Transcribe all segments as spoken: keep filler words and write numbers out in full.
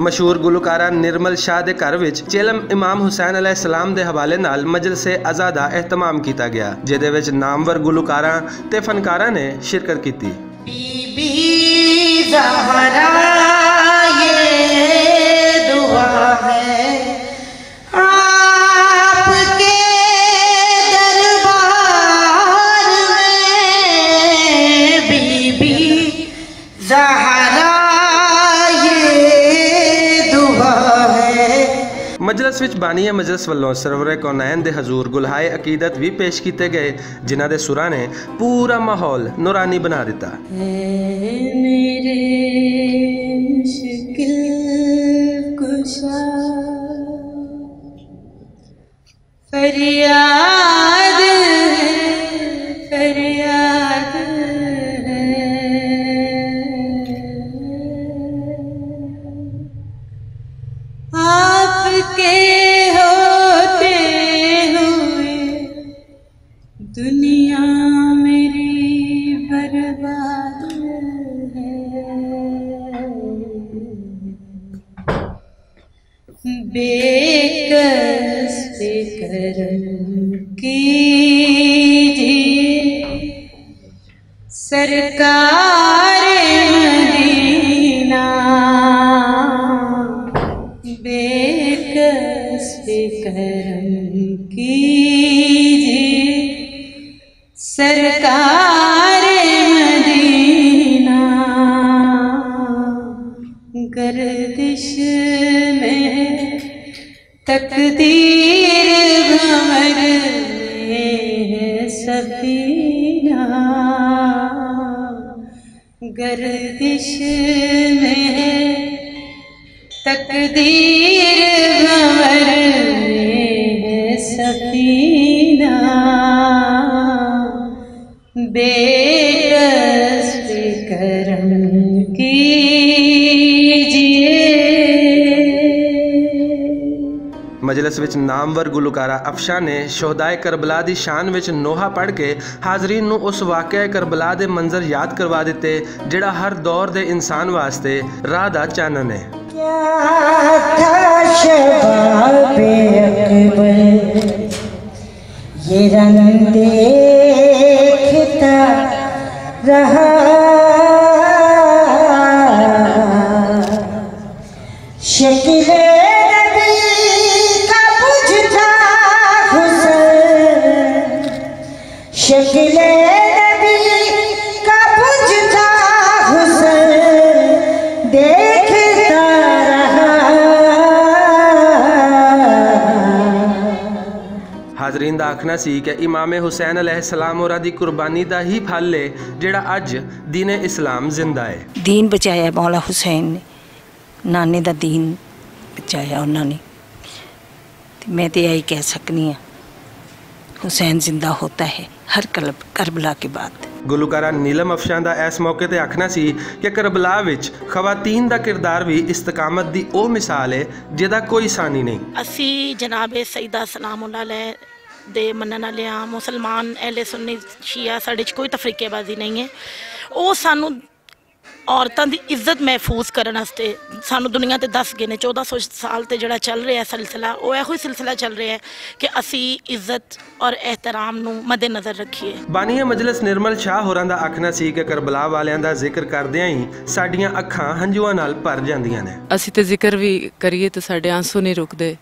مشہور گلوکارہ نرمل شاہ دے گھر وچ چیلم امام حسین علیہ السلام دے حوالے نال مجلس عزا دا اہتمام کیتا گیا، جدے وچ نامور گلوکاراں تے فنکاراں نے شرکت کیتی۔ بی بی زہرا، یہ دعا ہے آپ کے دربار میں، بی بی زہرا، یہ دعا ہے۔ مجلس وچ بانی مجلس ولوں سرور کونین دے حضور گلہائے عقیدت بھی پیش کیتے گئے، جنہاں دے سراں نے پورا ماحول نورانی بنا دتا۔ اے میرے مشکل کشا، فریاد، فریاد ہے۔ آپ کے ہوتے ہوئے دنیا میری برباد ہے۔ بے کس پہ کرم کیجیے، سرکار مدینہ۔ بے کس پہ کرم کیجیے، سرکار مدینہ۔ گردش میں تقدیر بھنور میں ہے سفینہ، گردش میں تقدیر بھنور میں ہے سفینہ۔ بے کس پہ کرم کیجیے۔ مجلس وچ نامور گلوکارہ افشاں نے شہدائے کربلا دی شان وچ نوحہ پڑھ کے حاضرین نوں اس واقعہ کربلا دے منظر یاد کروا دتے، جڑا ہر دور دے انسان واسطے راہ دا چانن ہے۔ کیا تھا شباب اکبر، یہ رنگ دیکھتا رہا۔ شکل نبی کا بجھتا حسن، شکل نبی کا بجھتا حسن دیکھتا رہا۔ حاضرین دا آکھنا سی کہ امام حسین علیہ السلام اوراں دی قربانی دا ہی پھل ہے، جڑا اج دین اسلام زندہ ہے۔ دین بچایا مولا حسین نے، نانے دا دین بچایا انہاں نے۔ تے میں تے ایہی کہہ سکنی ہاں، حسین زندہ ہوتا ہے ہر کلب-، کربلا کے بعد۔ گلوکارہ نیلم افشاں دا اس موقع تے آکھنا سی کہ کربلا وچ خواتین دا کردار بھی استقامت دی او مثال ہے، جدا کوئی ثانی نہیں۔ اسی جناب سیدہ سلام اللہ علیہ دے منن والے ہاں، مسلمان، اہل سنی، شیعہ، ساڈے چ کوئی تفریقے بازی نہیں ہے۔ او سانو عورتاں دی عزت محفوظ کرن واسطے سانو دنیا تے دس گئے نے۔ چودہ سو سال تے جڑا چل رہا ہے سلسلہ، او ایہو ہی سلسلہ چل رہا ہے کہ اسی عزت اور احترام نو مد نظر رکھیے۔ بانی مجلس نرمل شاہ ہوراں دا آکھنا سی کہ کربلا والیاں دا ذکر کردیاں ہی ساڈیاں اکھاں ہنجواں نال بھر جاندیاں نے۔ اسی تے ذکر بھی کریے تے ساڈے آنسو نہیں رکدے۔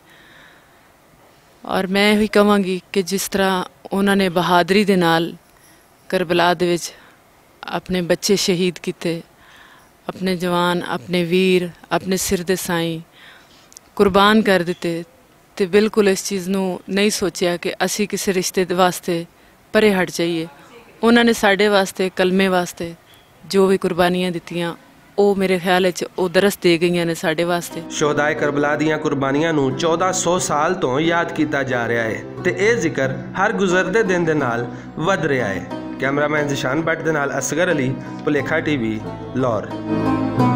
اور میں یہ کہاں گی کہ جس طرح انہاں نے بہادری دے نال کربلا دے وچ اپنے بچے شہید کیتے، اپنے جوان، اپنے ویر، اپنے سر دے سائیں قربان کر دتے، تے بالکل اس چیز نوں نہیں سوچیا کہ اسی کسے رشتے دے واسطے پرے ہٹ جائیے۔ انہاں نے ساڈے واسطے، کلمے واسطے جو وی قربانیاں دتیاں، او میرے خیال وچ او درست دے گئیاں نے ساڈے واسطے۔ شہدائے کربلا دیاں قربانیاں نوں چودہ سو سال توں یاد کیتا جا رہیا ہے تے اے ذکر ہر گزردے دن دے نال ودھ رہیا ہے۔ کیمرہ مین ذیشان بٹ دے نال اصغر علی، پلیکھا ٹی وی، لاہور۔